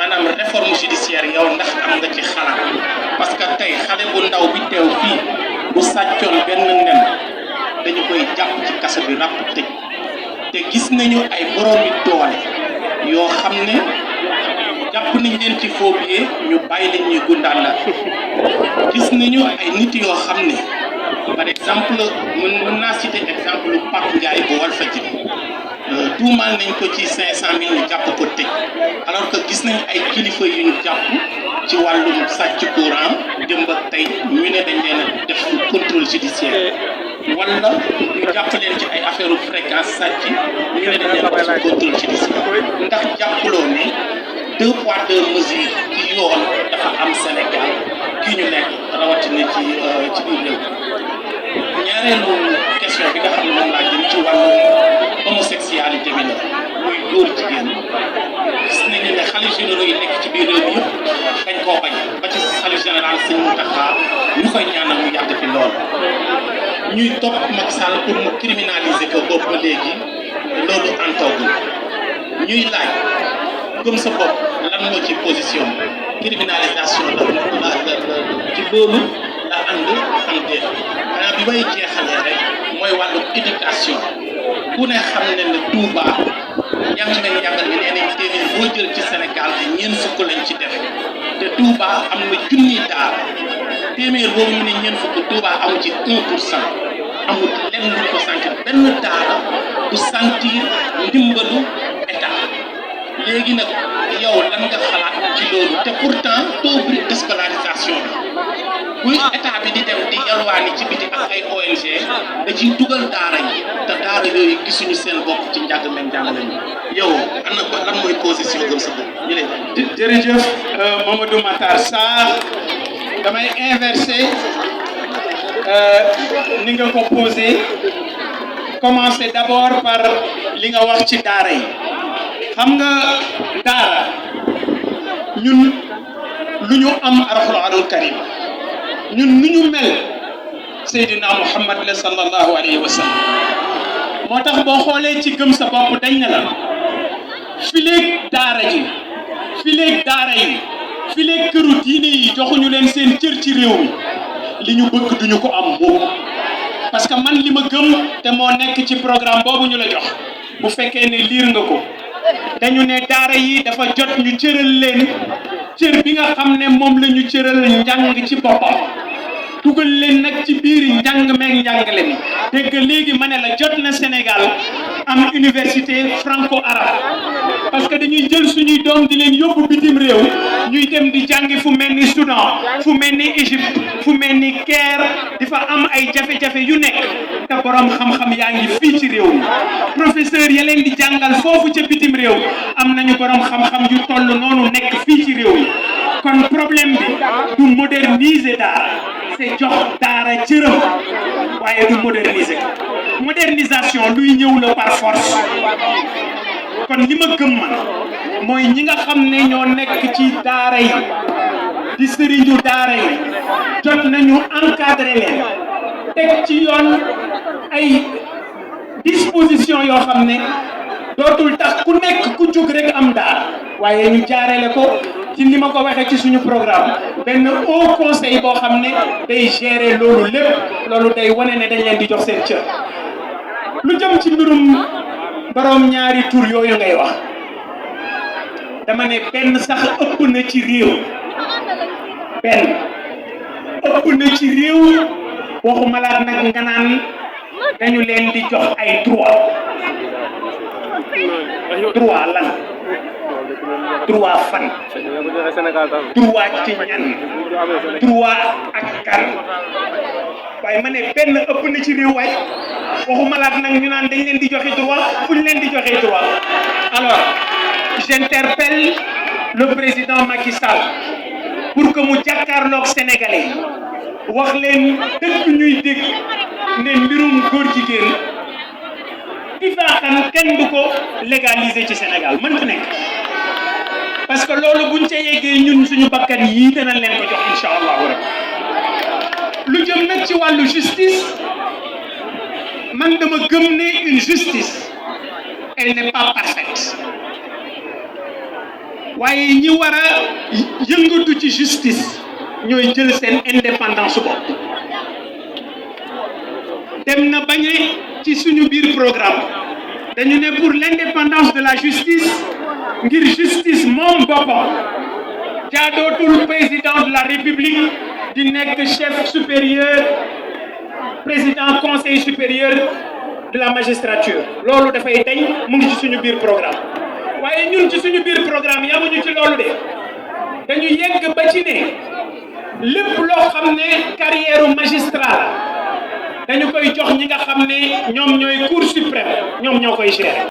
maanaam réforme judiciaire yow ndax am nga ci xalaat parce que tey xale bu ndaw bi teew fii bu sàccoon benn nen dañu koy jàpp ci kaso bi ràpp tëj te gis nañu ay boroomi doole yoo xam ne jàpp nañ leen ci faux billets ñu bàyyi leen ñuy gundaan la gis nañu ay nit yoo xam ne par exemple mën naa citer exemple Pape Ndiaye bu Walfadjri tuumaal nañ ko ci 500 000 ñu jàpp ko tëj alors que gis nañ ay kilifa yu ñu jàpp ci wàllum sàcc courant démb ak tey ñu ne dañ leen a def contrôle judiciaire wala ñu jàpp leen ci ay affaire fréquence sàcc ñu ne dañ leen a def contrôle judiciaire ndax jàppaloo ne 2 poids 2 mesures ci yoon dafa am Sénégal kii ñu nekk rawatina ci biir réew ñaareelu question bi nga xam ne moom laa jëm ci wàllu homosexualité bi la muy góor jigéen gis nañu ne xalifa généraux yi nekk ci biir réew mi yëpp dañ koo bañ ba ci xalifa général Sëñ Mountakha ñu koy ñaanal mu yàgg fi lool ñuy topp Macky Sall pour mu criminaliser ko boobu ba léegi loolu antoogul ñuy laaj comme sa bopp lan moo ci position criminalisation la ci loolu la ànd am déet xanaa bi may jeexalee rek mooy wàllu éducation ku ne xam ne ne Touba njàngal bi nee nañ téeméer boo jël ci Sénégal te ñeent fukk lañ ci def te Touba am na junni daara téeméer boobu ñu ne ñeent fukk Touba amu ci 1% amul lenn lu ko sentir benn daara du sentir ndimbalu état léegi nag yow lan nga xalaat ci loolu te pourtant taux de scolarisation bi buy état bi di dem di yalwaani ci biti ak ay ONG da ciy dugal daara yi te daara yooyu gisuñu seen bopp ci njàng meeg njàngale mi yow ana ko lan mooy position gëm sa bopp ñu lay jërëjëf Mamadou Matar Sarr damay inversé ni nga ko posé commencer d'abord par li nga wax ci daara yi xam nga daara ñun lu ñu am alxuraanul karim ñun nu ñu mel Seydina Muhammad la sallallahu alayhi wa sallam moo tax boo xoolee ci gëm sa bopp dañ ne la fileeg daara ji fileeg daara yi fileeg këru diine yi joxuñu leen seen cër ci réew mi li ñu bëgg duñu ko am moom parce que man li ma gëm te moo nekk ci programme boobu ñu la jox bu fekkee ne liir nga ko dañu ne daara yi dafa jot ñu cëral leen cër bi nga xam ne moom la ñu cëral njàng ci boppam dugal leen nag ci biir njàng meeg njàngale mi dégg léegi ma ne la jot na Sénégal am université franco-arabe parce que dañuy jël suñuy doom di leen yóbbu bitim réew ñuy dem di jàngi fu mel ni Soudan fu mel ni Égypte fu mel ni Caire di fa am ay jafe-jafe yu nekk te borom xam-xam yaa ngi fii ci réew mi professeur ya leen di jàngal foofu ca bitim réew am nañu borom xam-xam yu toll noonu nekk fii ci réew mi kon problème bi du moderniser daara c'est jox daara cëram waaye du moderniser ko modernisation luy ñëw la par force kon li ma gëm man mooy ñi nga xam ne ñoo nekk ci daara yi di sëriñu daara yi jot nañu encadrer leen teg ci yoon ay disposition yoo xam ne dootul tax ku nekk ku jóg rek am daara waaye ñu jaarale ko ci ni ma ko waxee ci suñu programme benn haut conseil boo xam ne day gérer loolu lépp loolu day wane ne dañ leen di jox seen cër lu jëm ci mbirum borom ñaari tur yooyu ngay wax dama ne benn sax ëpp na ci réew benn ëpp na ci réew waxuma laa nag nga naan dañu leen di jox ay droit lan droit fan droit ci ñan droit ak kan waaye ma ne benn ëpp na ci réew waay waxuma laat nag ñu naan dañ leen di joxe droit fu ñu leen di joxe droit alors j'interpelle le président Macky Sall pour que mu jàkkaarloog Sénégalais wax leen dëgg ñuy dégg ne mbirum góor jigéen ifaaxan kenn du ko légaliser ci Sénégal mënta nekk parce que loolu buñ ca yeggee ñun suñu bakkan yii danañ leen ko jox incha allahu rabbi lu jëm nag ci wàllu justice man dama gëm ne une justice elle n'est pas parfaite waaye ñi war a yëngatu ci justice ñooy jël seen indépendance bopp dem na bañ ci suñu biir programme dañu ne pour l'indépendance de la justice ngir justice moom boppam jaadootul président de la république di nekk chef supérieur président conseil supérieur de la magistrature loolu dafay dañ mu ngi ci suñu biir programme waaye ñun ci suñu biir programme yamuñu ci loolu de dañu yegg ba ci ne lépp loo xam ne carrière magistrat la dañu koy jox ñi nga xam ne ñoom ñooy cour suprême ñoom ñoo koy gérer